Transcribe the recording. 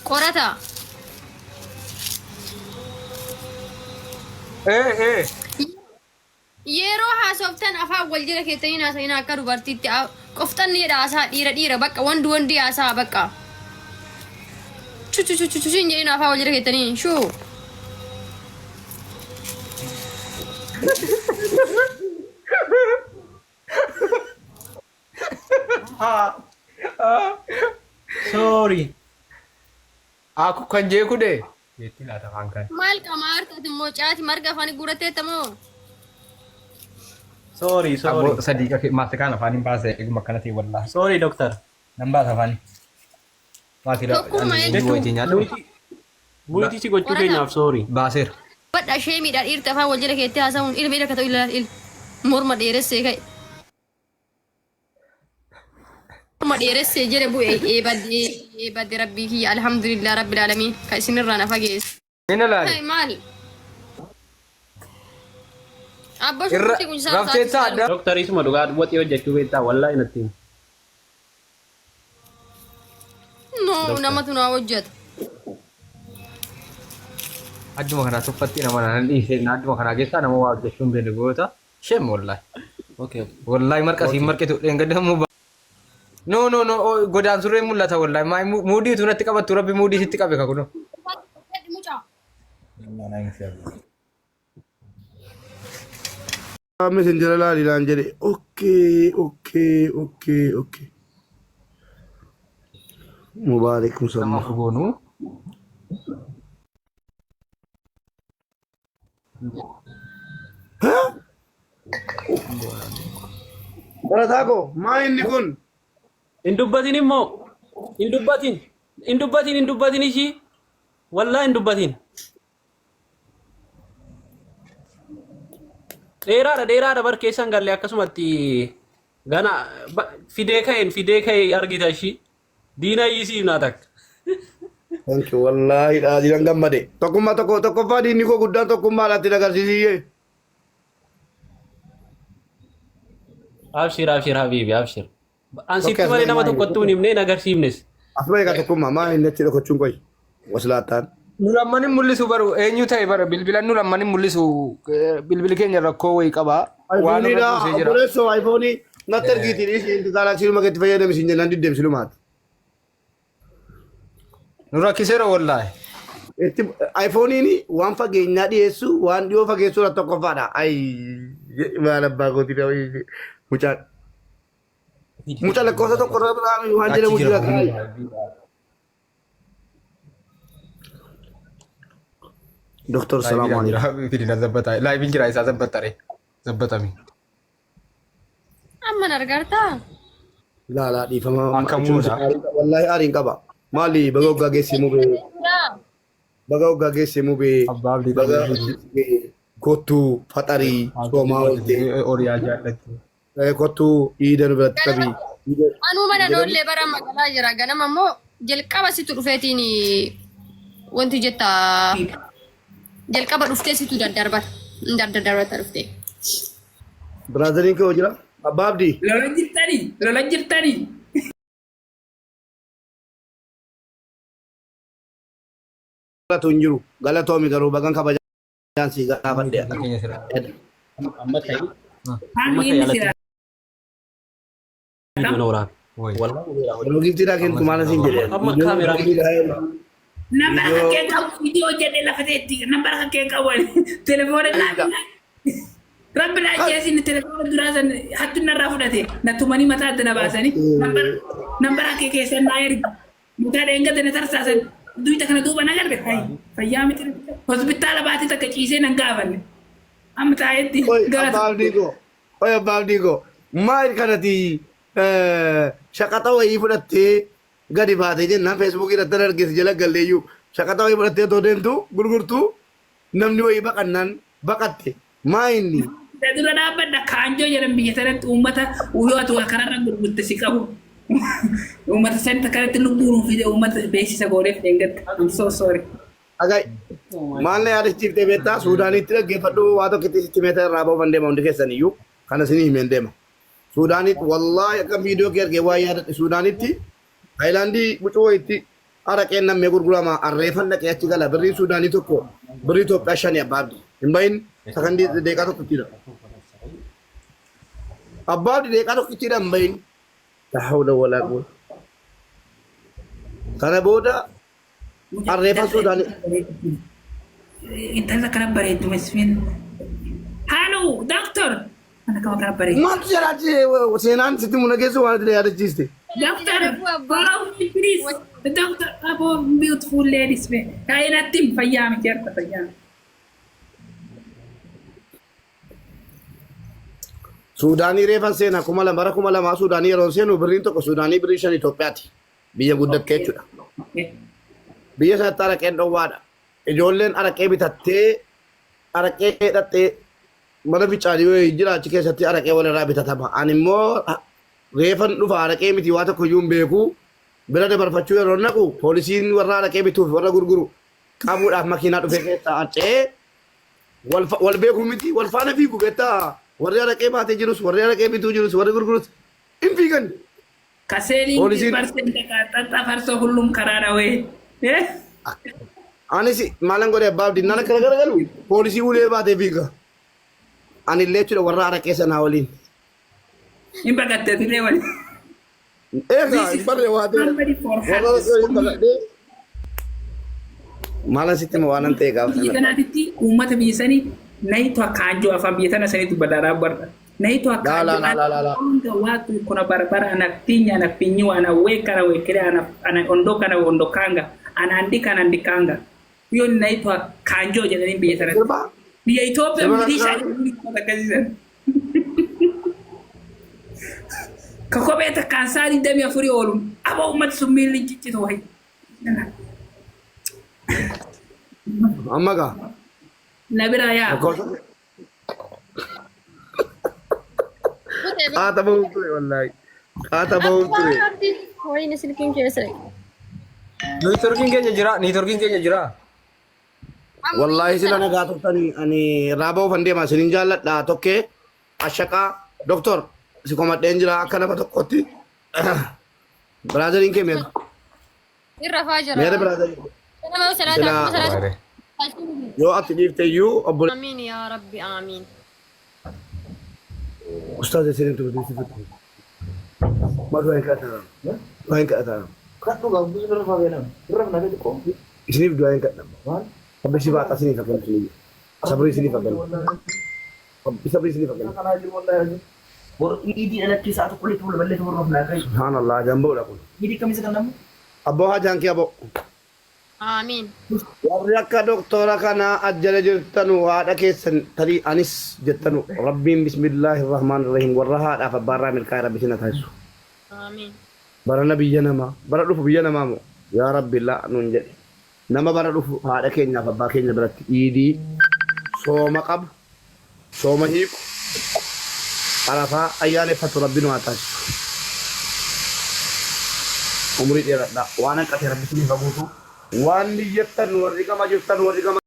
Qorata. Ee ee. Yeroo haasoftan afaan wal jala keessanii hin haasa'inaa akka dubartiitti qofxanni jedha haasaa dhiira dhiira bakka wandi wandi haasaa bakka. Chu chu chu chu chu hin jedhin afaan wal jala keessanii shuu. Sorry. Aku kan jee kudee. Jeetti laata afaan kan. Maal qamaarta ati immoo caati marga afaan guurateetta moo? Sorry, sorry. Aboo sadii qafee maastikaan afaan hin baase eeguma akkana ta'e wallaahi. Sorry, doctor. Nan baasa afaan. Maati Tokkummaa ani jechuun- wajjin nyaadhu. Muyitii si gochuu Qorata. keenyaaf sorry. Baaseera. Badha ishee miidhaa dhiirti afaan wal jala keettee haasa'uun ilmi ilka ta'u ilaal il morma dheeressee ka'e. Morma dheeressee jedhe bu'e eebadde eebadde rabbii kiyya alhamdulillah rabbil aalamiin kan isinirraa na fageesse. Ni laali. Hey, maali? Abba Irra shunkurtii kun isaan raftee sa'aatii ta'a. Doctor isuma dhugaa waxii hojjechuu beektaa wallaahi natti himi. No, Doctor. namatu naa hojjeta. Adduma kanaa tuffatti nama naan dhiisee adduma kanaa keessaa nama waa hojjechuu hin beekne goota. Shame wallahi. Okay. Wallahi marqa siin marqitu dheengadamuu ba. No no no oh, godaan surreen mul'ata wallahi. Maa muudii utuu natti qabattu rabbi muudii sitti qabe kakuno. Mucaa. Messenger laali naan jedhe. Okay, okay, okay, okay. Mubaarik Nama musamma. afur goonu. Barataa koo maa inni kun? Hin dubbatin immoo. Hin dubbatin. Hin dubbatin hin dubbatin ishii. Wallaahi hin dubbatin. Dheeraadha dheeraadha bar keessan galle akkasumatti gana fidee ka'een fidee ka'ee argita ishii. Diina iyyisiif naa takka. Thank you. Wallaahi dhaadhiidhaan gammade. Tokkummaa tokko tokkoffaa diinni koo guddaan tokkummaadhaatti agarsiisiyyee. Abshir abshir habiibi abshir. An sitti Tokko malee nama asuma tokkottuu hin himne hin agarsiifnes. Asuma egaa tokkummaa maa inni achi dhokachuun qoyi. Waslaattaan. Nu lamman hin mul'isu baru eenyu ta'e bara bilbilan nu lamman hin mul'isu bilbili keenya rakkoo wayii qaba. Waan irra Ayfooniidha buusee jira. obboleessoo ayfoonii natti ergiitii dhiisi inti gaalaaksiinuma keetti fayyadami siin jennaan diddeemsi lumaati. Nu rakkiseera wallaahi. Itti ayfooniin waan fageenyaa dhiyeessu waan dhiyoo fageessuu irratti tokkoffaadha. Ay maal abbaa kootii dha mucaan. Mucaa lakkoofsa tokko irra biraa waan Achi jedhamu jira. jira. Doktor salaamu Laayiviin alaikum. jira. Fidina zabbataa. Laayiviin jira isaa zabbatare. Zabbatami. Amma na argartaa? Laa laa dhiifama. Akka muuda. Wallaahi aariin qaba. Maali baga waggaa geessee mubee. Baga waggaa geessee mubee. Abbaa abdii Baga qabee. kottuu faxarii soomaa ooltee. Oriyaa jaallattu. Kottuu iida nu biratti qabii. Anuu mana noollee bara magaalaa jira. Ganama immoo jalqaba situ dhufeetiin wanti jetta jalqaba dhuftee situ daddarbata. Daddarbata dhuftee. Biraaziliin kee hoo jira? Abbaa Abdii. Lola jirtanii? Lola jirtanii? Galatu hin jiru. Galatoomi garuu bagan kabajaan sii gaafadhe. Keenya sira. Amma ta'e Amma ta'e inni alatti sira. viidiyoo na waraabe. Wayi. Wallaahi Yeroo giftiidhaa kennitu maal siin jedhe? Amma kaameraa Nambara kan kee qabu viidiyoo hojjedhe lafa teetti nambara kan kee qabu telefoona dhaabina. Rabbi na ajjeesin telefoona duraa san hattu narraa fudhate na tumanii mataa adda na baasanii nambara nambara kee keessan naa ergi mataa dheengate na tarsaasan duyda kana duuba na garbe hay fayyaa miti hospitaala baatee takka ciisee nan gaafanne amma taa'etti Oi, galata. abbaa Abdii koo. Oi, abbaa Abdii koo. Maal kanati shaqaxa wayii fudhattee gadi baatee jennaan feesbuukii irratti argise jala galleeyyuu shaqaxa wayii fudhattee otoo deemtu gurgurtu namni wayii baqannaan baqatte maa inni Isa dura dhaabbadha kaanjoo jedhan biyya sanatti uummata yoo ati waa kanarra gurgurte si qabu. Uummata sanitti akkanatti lubbuu nuuf fide uummata beeksisa gooneef dheengatte. I'm so sorry. Dhagai. Maal na yaadachiiftee beektaa Suudaanitti dhaggeeffadhu waa tokkitti sitti meeta irraa ba'uufan deema hundi keessan iyyuu kana isinii himeen deema. Suudaanitti wallaahi akka viidiyoo kee argee waa yaadadhe Suudaanitti Taayilaandii mucuu wayitti Araqeen nammee gurgurama. Arreefan dhaqee achi gala. Birrii Suudaanii tokko birrii Itoophiyaa shani abbaa abdii. Hin bahin sakandii deeqaa tokkittiidha. Abbaa abdii deeqaa tokkittiidha hin bahin. La hawla walaa quwwata. Kana booda arreefan Suudaanii. Intala akkana bareeddu mesfin. Halo, doctor. Ana kama kana bareeddu. Maaltu jalaatti seenaan sitti muna geessu waan ati yaadachiiste. Doctor, follow me please. Doctor, abo beautiful ladies be. Kaayee natti hin fayyaa miti harka fayyaa. Suudaanii reefan seena 2000 bara 2000 Suudaanii yeroon seenu birriin tokko Suudaanii birrii 5 Itoophiyaati. Biyya guddatte jechuudha. Biyya sanatti araqeen dhowwaadha. Ijoolleen araqee bitattee araqee hidhattee mana fincaanii wayii jira achi keessatti araqee walirraa bitatama. Ani immoo reefan dhufa araqee miti waa tokko iyyuu hin beeku. Bira dabarfachuu yeroo naqu poolisiin warra araqee bituuf warra gurguru qabuudhaaf makiinaa dhufee keessaa harca'ee wal fa- wal beeku miti wal faana fiigu beektaa warri araqee baatee jirus warri araqee bituu jirus warri gurgurus hin fiigan. Kaseeliin Poolisiin percent xaxxa farsoo hullum karaa dhawee. Anis maalan godhe abbaa abdii naan akkana garagalu poolisii ulee baatee fiiga. Ani illee jechuudha warra araqee sanaa waliin. Hin baqatte atilee wali. Eegaa This hin is barre waa ta'e. somebody for Warra heart. araqee waliin baqadhee maalan sitti hima waanan ta'e gaafa Biyya sana. tanaatitti uummata biyya sanii naitwa kaanjoo afaan biyya tana sanii dubbataadhaa barra. Naitwa Laa laa kaanjoo laa laa laa laa. anaonga watu kuna barabara anafinya anafinyiwa anaweka anawekelea anaondoka anaondokanga anaandika anaandikanga. Hiyo naitwa kaanjoo jedhanii biyya tanatti. Sirba Biyya Itoophiyaa sirba milishaa lakkaa jedhanii akkasiisan. Ka kophee takkaan saa 24 oolu aba uummati sun miilli hin ciccitu wayi. Amma gaa. Na biraa yaa. Lakkoofsa qaata bahuun ture wallaahi. Qaata bahuun ture. Wayne silkiin keessa. Niitworkiin keenya jira. Niitworkiin keenya jira. Wallaahi sila nagaa turtanii ani raaba ofan deema isinin jaalladha tokkee ashaqaa doktor si komadheen jira akka nama tokkotti biraazariin kee meeqa Irra faa jira. meera biraazariin Nama salaata sila akkuma salaata. yoo ati dhiifte iyyuu obbo Amiin yaa rabbi amiin. Ustaaz isinin turte si fitu ma du'aa hin kadhataa du'aa hin kadhataa Kadhu gaa bira rafaa beelama. Bira rafnaa beeku qoo. Isiniif du'aa hin kadhama Rabbi si baaxa isiniif haa kennu isiniif sabrii isiniif haa kennu Rabbi sabrii isiniif haa kennu. Kanaa jiru wallahi. Bor iidii dhalattee sa'a tokko illee tola ballee tola rafnaa kai. Subhanallah jamboodha kun. Iidii akkamii kan namni? Abboo hajaan kee aboo. Aamiin. Warri akka doktora kanaa ajjala jirtanu haadha keessan tarii anis jettanu rabbiin bismillaahi rahmaan rahiim warra haadhaaf abbaarraa milkaa'e rabbi isin haa taasisu. Aamiin. Barana biyya namaa bara dhufu biyya namaa moo yaa rabbi laa nuun jedhe nama bara dhufu haadha keenyaaf abbaa keenya biratti iidii sooma qabu sooma hiiku arafaa ayyaaneffatu rabbi nu haa taasisu. Umrii dheeradhaa waan hanqate rabbi isiniif haa guutu waan niyyattan warri gama jirtan warri gama.